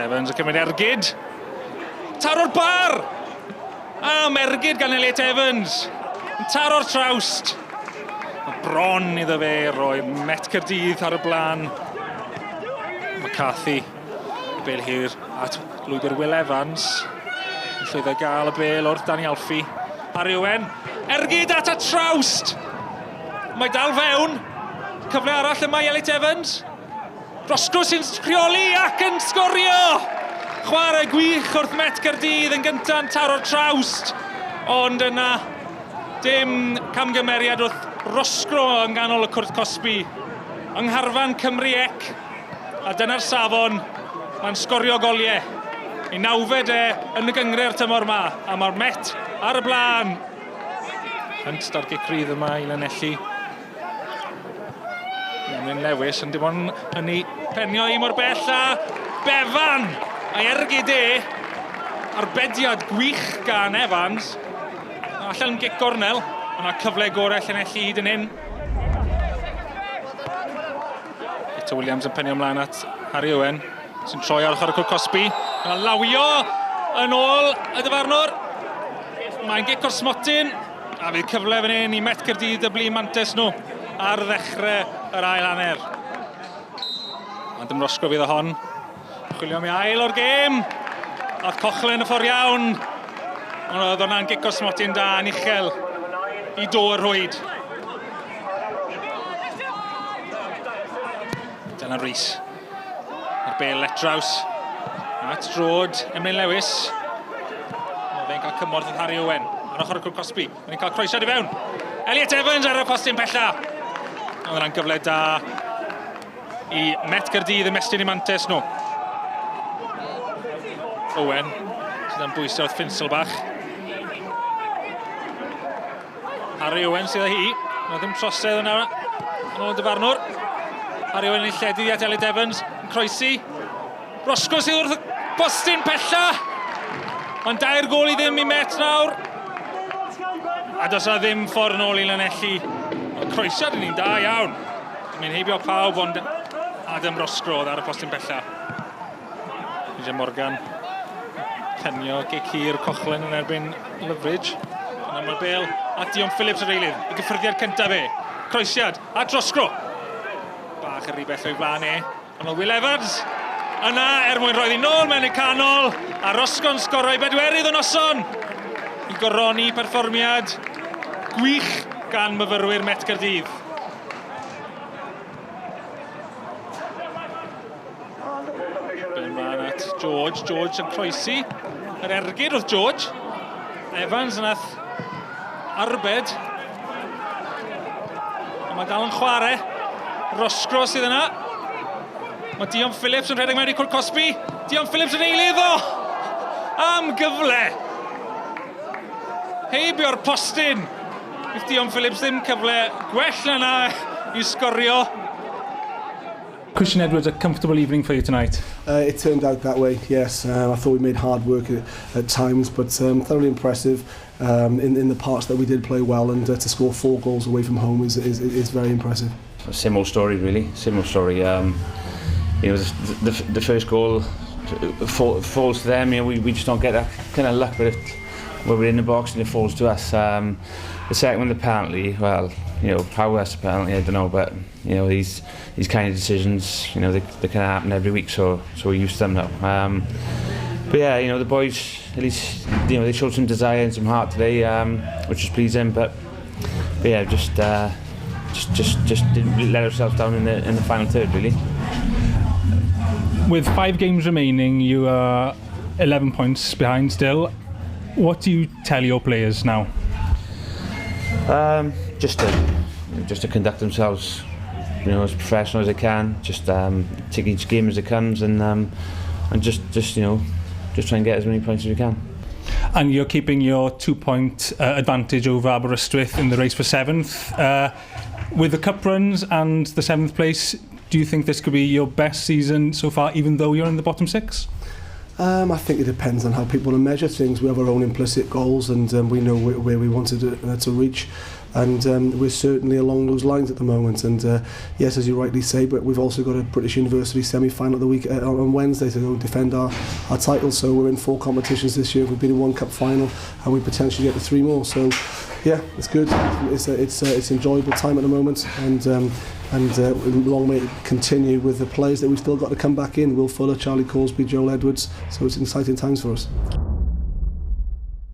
Evans yn cymryd ergyd. Taro'r bar! Am ergyd gan Elliot Evans. Yn taro'r trawst. Mae bron iddo fe roi Met Caerdydd ar y blaen. McCarthy, y bel hir at lwybr Will Evans. Yn llwyddo i gael y bel wrth Danny Alfie. Harry Owen, ergyd at y trawst! Mae dal fewn. Cyfle arall yma i Elliot Evans. Roscoe sy'n rheoli ac yn sgorio! Chwarae gwych wrth Met Caerdydd yn gyntaf yn taro'r trawst, ond yna dim camgymeriad wrth Roscrow yng nghanol y cwrt cosbi. Yng ngharfan Cymru ec, a dyna'r safon, mae'n sgorio goliau. Ei nawfed e yn y gynghrair tymor yma, a mae'r Met ar y blaen. Hunt da'r gic rydd yma i Lanelli. Emlyn Lewis yn dim ond yn ei penio i mor bell a Bevan a'i ergyd e. Arbediad gwych gan Evans. Allan gic gornel, ond a cyfle gorau Llanelli hyd yn hyn. Eto Williams yn penio ymlaen at Harry Owen, sy'n troi ar ochr y cwrt cosbi. Yna lawio yn ôl y dyfarnwr. Mae'n gic o'r smotyn. A fydd cyfle fan hyn i Met Caerdydd dyblu mantes nhw ar ddechrau yr ail hanner. Ond ymrosgo fydd o hon. Chwilio am ei ail o'r gêm. Ath Cochlen y ffordd iawn. Ond oedd hwnna'n gic o smotyn da yn uchel i do y rhwyd. Dylan Rees. A'r bel letraws. At drod Emlyn Lewis. Mae fe'n cael cymorth yn Harry Owen. Ar ochr y cwrt cosbi. Mae'n cael croesiad i fewn. Elliot Evans ar y postyn pella. Oedd hwnna'n gyfle da i Met Caerdydd ymestyn i mantes nhw. Owen sydd am bwysau wrth Finselbach. Harry Owen sydd â hi. Mae ddim trosedd yna yn ôl y dyfarnwr. Harry Owen yn ei lledu at Elliot Evans yn croesi. Roscoe sydd wrth y postyn pella. Mae'n dair gol i ddim i Met nawr. A does yna ddim ffordd yn ôl i Lanelli. Mae croesiad yn un da iawn. Mae'n heibio pawb ond Adam Roscoe oedd ar y postyn pella. Peter Morgan penio gic hir Cochlen yn erbyn Loveridge. Yna mae'r bel at Dion Phillips yr eilydd. Y gyffyrddiad cyntaf e. Croesiad a drosgro. Bach yn rhy bell o'i flaen e. Ond oedd Will Evans yna er mwyn rhoi nôl mewn i'r canol. A Roscoe'n sgoro i bedwerydd o noson i goroni perfformiad gwych gan myfyrwyr Met Caerdydd. Bel mlaen at George. George yn croesi. Yr ergyd wrth George. Evans nath arbed. Ond mae dal yn chwarae. Roscro sydd yna. Mae Dion Phillips yn rhedeg mewn i cwrt cosbi. Dion Phillips yn eilydd o! Am gyfle! Heibio'r postyn. Bydd Dion Phillips ddim cyfle gwell na na i sgorio. Christian Edwards, a comfortable evening for you tonight? It turned out that way, yes. I thought we made hard work at, at times, but thoroughly impressive in, in the parts that we did play well, and to score four goals away from home is, is, is very impressive. Same old story, really. Same old story. You know, the, the, the first goal fall, falls to them. You know, we, we just don't get that kind of luck, but it, when we're in the box and it falls to us. The second one, the penalty, well, you know, how that's a penalty, I don't know, but you know, these these kind of decisions, you know, they, they can happen every week, so so we're used to them now. But yeah, you know, the boys, at least, you know, they showed some desire and some heart today, which was pleasing, but, but yeah, just, just, just, just didn't let ourselves down in the, in the final third, really. With five games remaining, you are 11 points behind still. What do you tell your players now? Just to just to conduct themselves, you know, as professional as they can. Just take each game as it comes, and and just just you know, just try and get as many points as we can. And you're keeping your two-point advantage over Aberystwyth in the race for seventh. With the cup runs and the seventh place, do you think this could be your best season so far, even though you're in the bottom six? I think it depends on how people want to measure things. We have our own implicit goals and we know where, where we wanted to, to reach. And we're certainly along those lines at the moment. And yes, as you rightly say, but we've also got a British University semi-final the week on Wednesday to go and defend our title. So we're in four competitions this year. We've been in one cup final, and we potentially get to three more. So yeah, it's good. It's enjoyable time at the moment, and long may it continue with the players that we've still got to come back in. Will Fuller, Charlie Causby, Joel Edwards. So it's exciting times for us.